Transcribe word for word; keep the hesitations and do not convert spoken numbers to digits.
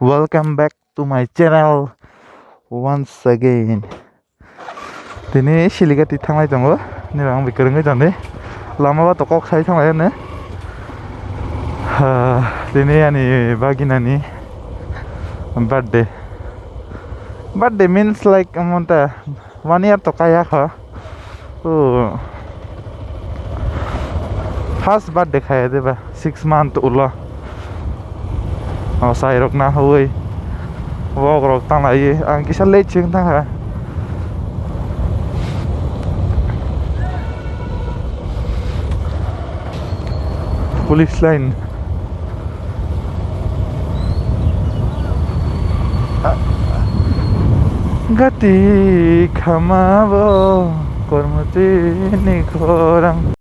Welcome back to my channel once again. Tini Siligati thanglai tongo, nirok ang bai kwrwngwi tongdi. Lama o to kok sai thanglai ne. Ha, tini ani baginani birthday. Birthday means like, omo ta one year to kaya kha. Oh. First birthday khaya deba, six month ulo. O sai rok na hoi. Vlog rok tang lai, ang kisa late ching tang ha. Police line. Gati khama bo kormoti ni khorang.